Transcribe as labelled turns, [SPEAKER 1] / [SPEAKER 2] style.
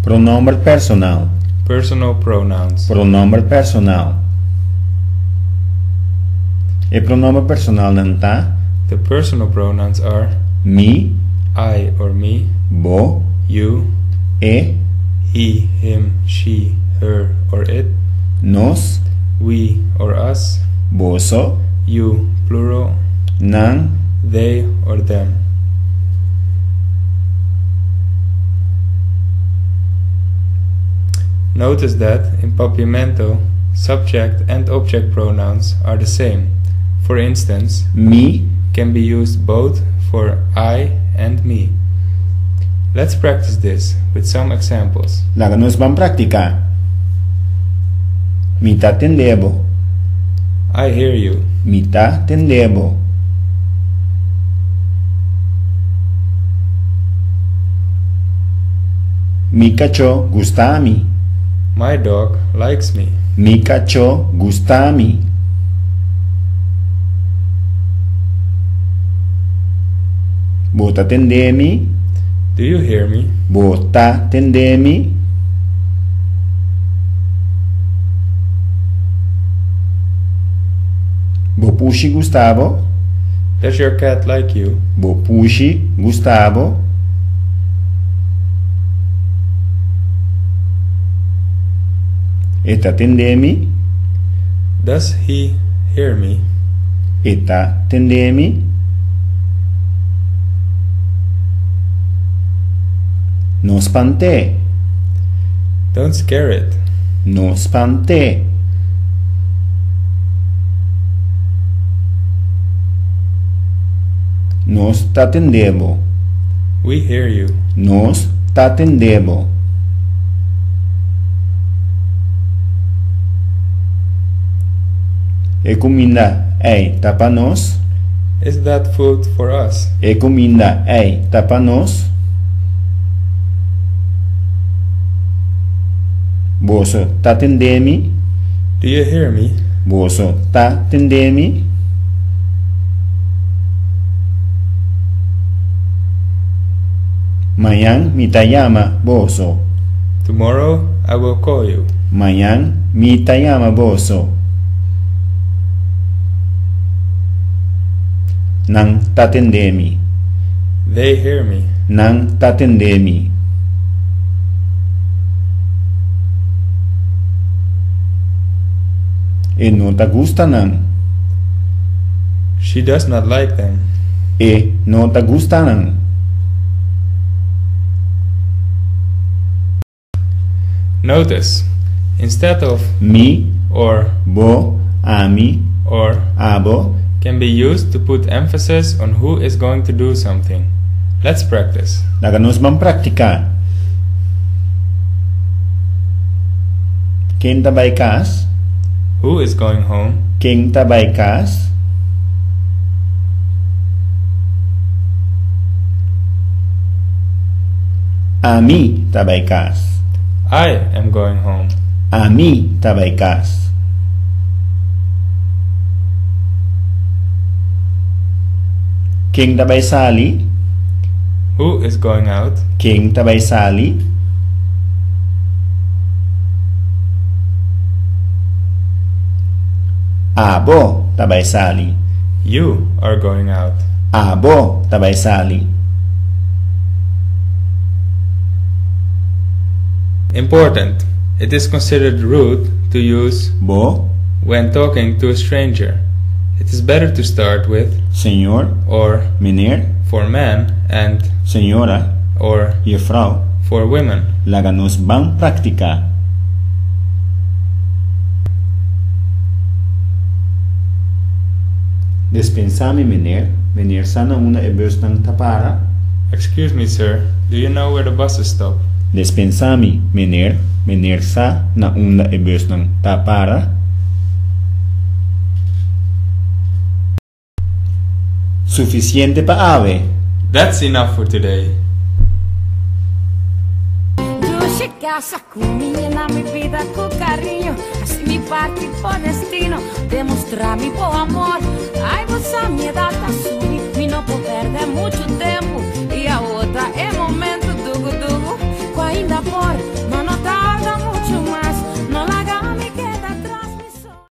[SPEAKER 1] Pronòmber personal.
[SPEAKER 2] Personal pronouns.
[SPEAKER 1] Pronòmber personal. E pronòmber personalnan ta.
[SPEAKER 2] The personal pronouns are.
[SPEAKER 1] Mi.
[SPEAKER 2] I or me.
[SPEAKER 1] Bo.
[SPEAKER 2] You.
[SPEAKER 1] E.
[SPEAKER 2] He, him, she, her or it.
[SPEAKER 1] Nos.
[SPEAKER 2] We or us.
[SPEAKER 1] Boso.
[SPEAKER 2] You, plural.
[SPEAKER 1] Nan.
[SPEAKER 2] They or them. Notice that, in Papiamento, subject and object pronouns are the same. For instance,
[SPEAKER 1] Mi.
[SPEAKER 2] Can be used both for I and me. Let's practice this with some examples.
[SPEAKER 1] Laga nos ban praktiká. Mi ta tende bo.
[SPEAKER 2] I hear you.
[SPEAKER 1] Mi ta tende bo. Mi kachó gusta mi.
[SPEAKER 2] My dog likes me.
[SPEAKER 1] Mi kachó gusta mi. Bo ta tende mi?
[SPEAKER 2] Do you hear me?
[SPEAKER 1] Bo ta tende mi? Bo pushi gusta bo?
[SPEAKER 2] Does your cat like you?
[SPEAKER 1] Bo pushi gusta bo? E ta tende mi?
[SPEAKER 2] Does he hear me?
[SPEAKER 1] E ta tende mi? No spant'é.
[SPEAKER 2] Don't scare it.
[SPEAKER 1] No spant'é. Nos ta tende bo.
[SPEAKER 2] We hear you.
[SPEAKER 1] Nos ta tende bo. E kuminda ei ta pa nos?
[SPEAKER 2] Is that food for us?
[SPEAKER 1] E kuminda ei ta pa nos? Boso ta tende mi?
[SPEAKER 2] Do you hear me?
[SPEAKER 1] Boso ta tende mi? Mañan mi ta yama boso.
[SPEAKER 2] Tomorrow I will call you.
[SPEAKER 1] Mañan mi ta yama boso. Nan ta tende mi.
[SPEAKER 2] They hear me.
[SPEAKER 1] Nan ta tende mi. E no ta gusta nan.
[SPEAKER 2] She does not like them.
[SPEAKER 1] E no ta gusta nan.
[SPEAKER 2] Notice, instead of
[SPEAKER 1] Mi,
[SPEAKER 2] or
[SPEAKER 1] bo, ami,
[SPEAKER 2] or
[SPEAKER 1] abo,
[SPEAKER 2] can be used to put emphasis on who is going to do something. Let's practice.
[SPEAKER 1] Laga nos ban praktiká. Ken ta bai kas?
[SPEAKER 2] Who is going home?
[SPEAKER 1] Ken ta bai kas? Ami ta bai kas.
[SPEAKER 2] I am going home.
[SPEAKER 1] Ami ta bai kas. Ken ta bai sali?
[SPEAKER 2] Who is going out?
[SPEAKER 1] Ken ta bai sali? Abo ta bai sali.
[SPEAKER 2] You are going out.
[SPEAKER 1] Abo ta bai sali.
[SPEAKER 2] Important, It is considered rude to use
[SPEAKER 1] Bo
[SPEAKER 2] when talking to a stranger. It is better to start with
[SPEAKER 1] Señor
[SPEAKER 2] or
[SPEAKER 1] Meneer
[SPEAKER 2] for men and
[SPEAKER 1] Señora
[SPEAKER 2] or
[SPEAKER 1] Juffrouw
[SPEAKER 2] for women.
[SPEAKER 1] Laga nos ban praktiká. Despensá mi meneer, meneer sa na unda e busnan ta para?
[SPEAKER 2] Excuse me sir, do you know where the buses stop?
[SPEAKER 1] Despensá mi meneer, meneer sa na unda e busnan ta para? Sufisiente pa awe.
[SPEAKER 2] That's enough for today.